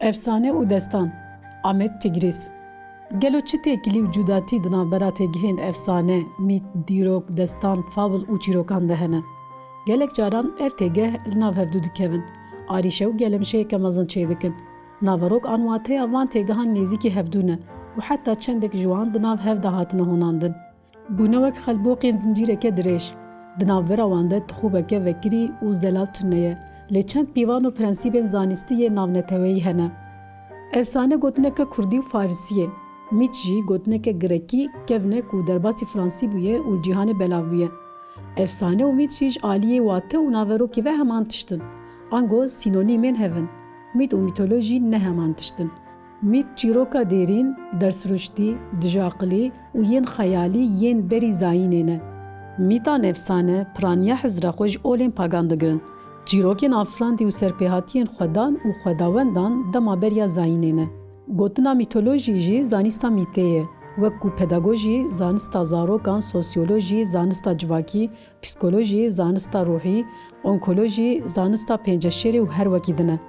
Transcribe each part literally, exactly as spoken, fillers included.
Efsane û destan. Amed Tigris. Gelo çi têkilî û cudatî di navbera têgihên efsane, mît, dîrok, destan, fabl û çîrokan de hene? Gelek caran ev têgeh li nav hevdû dikevin, arîşe û gelemşeyeke mezin çêdikin. Naverok an wateya van têgihan nêzîkî hevdû ne û heta çendek ji wan di nav hev de hatine honandin. Bûne wek xelboqên zincîreke dirêj. Di navbera wan de tixûbeke vekirî û zelal tune ye, lê çend pîvan û prensîbên zanistî yê navneteweyî hene. Efsane gotineke kurdî û farisî ye. Mît jî gotineke grekî, kevn e ku derbasî fransî bûye û li cîhanê belav bûye. Efsane û mît jî ji aliyê wate û naverokê ve heman tişt in. Ango sînonîmên hev in. Mît û mîtolojî ne heman tişt in. Mît çîroka dêrîn, dersruştî, dijaqilî û yên xeyalî yên berî zayînê ne. Mîtan efsane piraniya hizra xwe ji olên pagan digirin. Çîrokên afirandî û serpêhatiyên xwedan û xwedawendan dema beriya zayînê ne. Gotina mîtolojî jî zanista mîtê ye, wek ku pedagojî zanista zarokan, sosyolojî zanista civakî, psîkolojî zanista ruhî, onkolojî zanista penceşêrê û her wekî din e.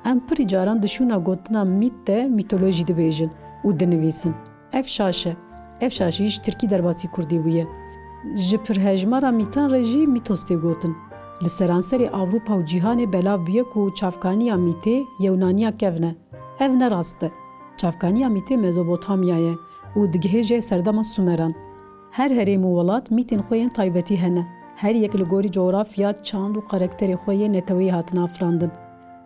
Em pirî caran di şûna gotina mît de mîtolojî dibêjin û dinivîsin. Ev şaş e. Ev şaşî ji tirkî derbasî kurdî bûye. Ji pirhejmara mîtan re jî mîtos tê gotin. Li seranserê Ewropa û cîhanê belav bûye ku çavkaniya mîtê yewnaniya kevn e. Ev ne rast e. Çavkaniya mîtê Mezopotamya ye û digihêje serdema Sumeran. Her herêm û welat mîtên xwe yên taybetî hene. Her yek li gorî cografya, çand û karakterê xwe yê neteweyî hatine afirandin.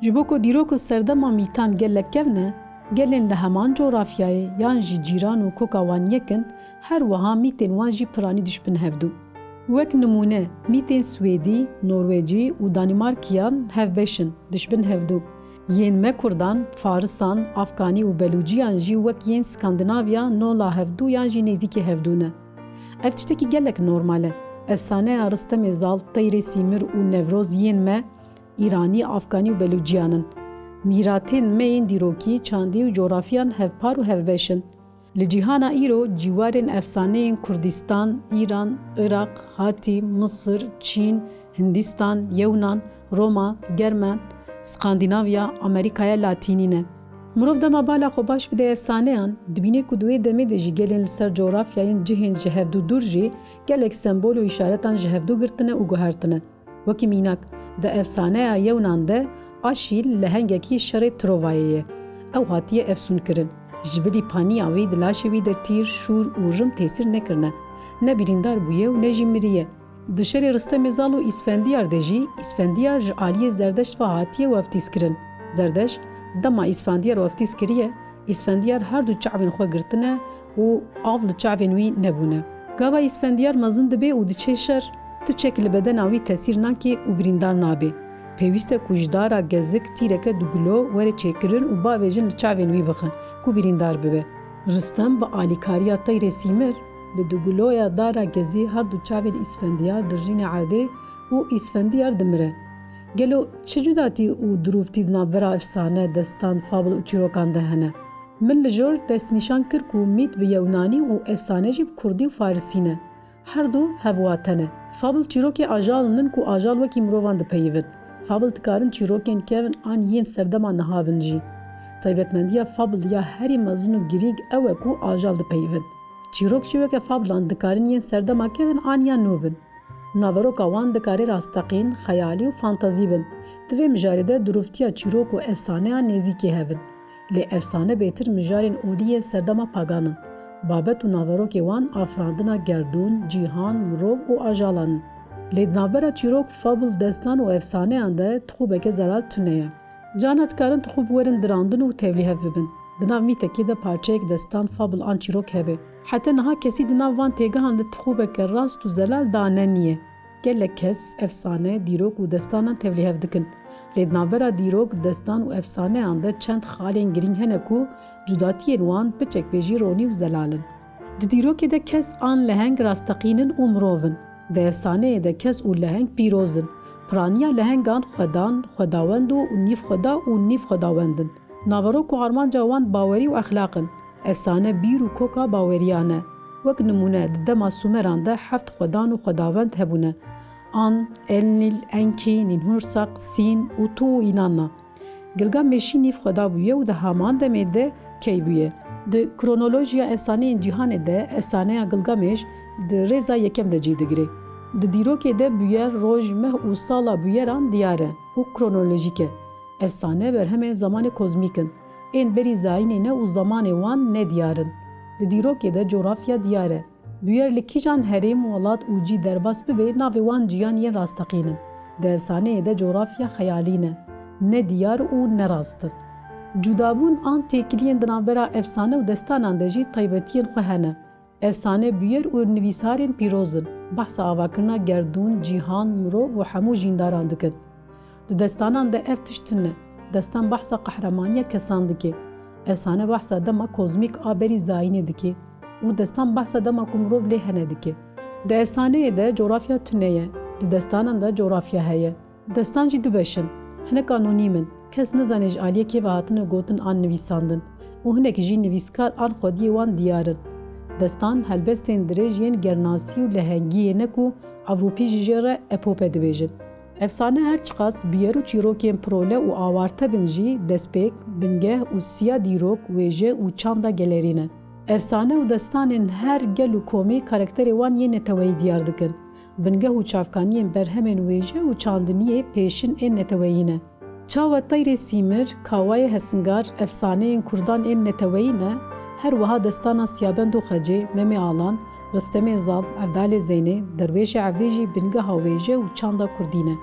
Ji bo ku dîrok û serdema mîtan gelek kevn e, gelên li heman cografyayê yan jî cîran û koka wan yek in, her wiha mîtên wan jî piranî dişibin hevdû. Wek nimûne, mîtên Swêdî, Norwecî û Danîmarkiyan hevbeş in, dişibin hevdû. Yên me kurdan, farisan, afganî û belûciyan jî wek yên Skandinavya no la hevdû yan jî nêzîkî hevdû ne. Ev tiştekî gelek normal e. Efsaneya Ristemê Zal, Teyrê Sîmir û Newroz yên me, îranî, afganî û belûciyan in. Mîratên me yên dîrokî, çandî û cografyan hevpar û hevbeş in. Li cîhana îro cîwarên efsaneyên Kurdistan, Îran, Iraq, Hatî, Misir, Çîn, Hindistan, Yewnan, Roma, Germen, Skandinavya, Amerîkaya Latînî ne. Mirov dema bala xwe baş bide efsaneyan, dibîne ku di wê demê de jî gelên li ser cografyayên cihên ji hevdû dûr jî gelek sembol û îşaretan ji hevdû girtine û guhertine. Wekî mînak, di efsaneya Yewnan de Aşîl lehengekî şerê Trovayê ye. Ew hatiye efsûnkirin. Ji bilî paniya wî di laşê wî de tîr, şûr û rim tesîr nekirine. Ne birîndar bûye û ne jî miriye. Di şerê Ristemê Zal û Îsfendiyar de jî Îsfendiyar ji aliyê Zerdeşt ve hatiye weftîzkirin. Zerdeşt, dema Îsfendiyar weftîz kiriye, Îsfendiyar her du çavên xwe girtine û av li çavên wî nebûne. Gava Îsfendiyar mezin dibe û diçe şer, tu çek li bedena wî tesîr nake û birîndar nabe. Pêwîst e ku ji dara gezik tîreke du gulo were çêkirin û bavêjin li çavên wî bixin ku birîndar bibe. Ristem bi alîkariya Teyrê Sîmir, bi du guloya dara gezî her du çavên Îsfendiyar dirjîne erdê û Îsfendiyar dimire. Gelo çi cudatî û dirûvtî di navbera efsane, destan, fabl û çîrokan de hene? Min li jor destnîşan kir ku mît bi yewnanî û efsane jî bi kurdî û farisî ne. Her du hevwate ne. Fabl çîrokê ajalin in ku ajal wekî mirovan dipeyivin. Fabl dikarin çîrokên kevn an yên serdema niha bin jî. Taybetmendiya fabl ya herî mezin û girîng ew e ku ajal dipeyivin. Çîrok jî weke fablan dikarin yên serdema kevn an ya nû bin. Naveroka wan dikare rasteqîn, xeyalî û fantazî bin. Di vê mijarê de dirûvtiya çîrok û efsaneyan nêzîkî hev in. Lê efsane bêtir mijarên olî yên serdema pagan in. Babet û naverokê wan afirandina gerdûn, cîhan, mirov û ajalan in. Lê di navbera çîrok, fabl, destan û efsaneyan de tixûbeke zelal tune ye. Carna dikarin tixûb werin dirandin û tevlîhev bibin. Di nav mîtekê de parçeyek destan, fabl an çîrok hebe. Heta niha kesî di nav van têgehan de tixûbeke rast û zelal dane niye. Gelek kes efsane, dîrok û destanan tevlîhev dikin. Lê di navbera dîrok, destan û efsaneyan de çend xalên girîng hene ku cudatiyên wan piçek bêjî ronî û zelal in. Di dîrokê de kes an leheng rasteqîn in û mirov in. Di efsaneyê de kes û leheng pîroz in. Piraniya lehengan xwedan, xwedawend û nîvxweda û nîvxwedawend in. Naverok û armanca wan bawerî û exlaq in. Efsane bîr û koka baweriyan e. Wek nimûne, di dema Sumeran de heft xwedan û xwedawend hebûne. An, Enlil, Enki, Ninhursag, Sin, Utu û Inanna. Gilgamêşî nîv xweda bûye û di heman demê de key bûye. Di kronolojiya efsaneyên cîhanê de efsaneya Gilgamêş di rêza yekem de cî digire. Di dîrokê de bûyer, roj, meh û sala bûyeran diyar e û kronolojîk e. Efsane berhemên zemanê kozmîk in. Ên berî zayînê ne û zemanê wan nediyar in. Di dîrokê de cografya diyar e. Bûyer li kîjan herêm, welat û cî derbas bibe, navê wan ciyan yên rasteqîn in. Di efsaneyê de cografya xeyalî ne, ne diyar û ne rast in. Cudabûn an têkiliyên di navbera efsane û destanan de jî taybetiyên xwe hene. Efsane bûyer û nivîsarên pîroz in. Behsa avakirina gerdûn, cîhan, mirov û hemû jîndaran dikin. Di destanan de ev tişt tune. Destan behsa qehremaniya kesan dike. Efsane behsa dema kozmîk a berî zayînê dike û destan behsa dema ku mirov lê hene dike. Di efsaneyê de cografya tune ye, di destanan de cografya heye. Destan jî du beş in. Hinek anonîm in. Kes nizane ji aliyê kê ve hatine gotin an nivîsandin û hinek jî nivîskar an xwediyê wan diyar in. Destan helbestên dirêj yên gernasî û lehengiyê ne ku Ewropî jî jê re epope dibêjin. Efsane her çiqas bûyer û çîrokên pirole û awarte bin jî, destpêk, bingeh û siya dîrok, wêje û çanda gelerî ne. Efsane û destanên her gel û komî karakterê wan yên neteweyî diyar dikin. Bingeh û çavkaniyên berhemên wêje û çandiniyê pêşin ên neteweyî ne. Çawa Teyrê Sîmir, Kawayê Hesingar efsaneyên kurdan ên neteweyî ne, her wiha destana Siyabend û Xecê, Memê Alan, Ristemê Zal, Evdalê Zeynê, Derwêşê Evdê jî bingeha wêje û çanda kurdî ne.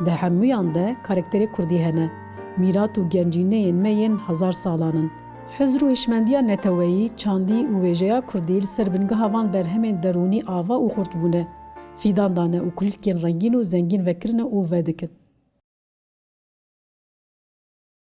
Di hemûyan de karakterê kurdî hene. Mîrat û gencîneyên me yên hezar salan in. Hizr û hişmendiya neteweyî, çandî û wêjeya kurdî li ser bingeha van berhemên derûnî ava û xurt bûne. Fîdan dane û kulîlkên rengîn û zengîn vekirine û vedikin.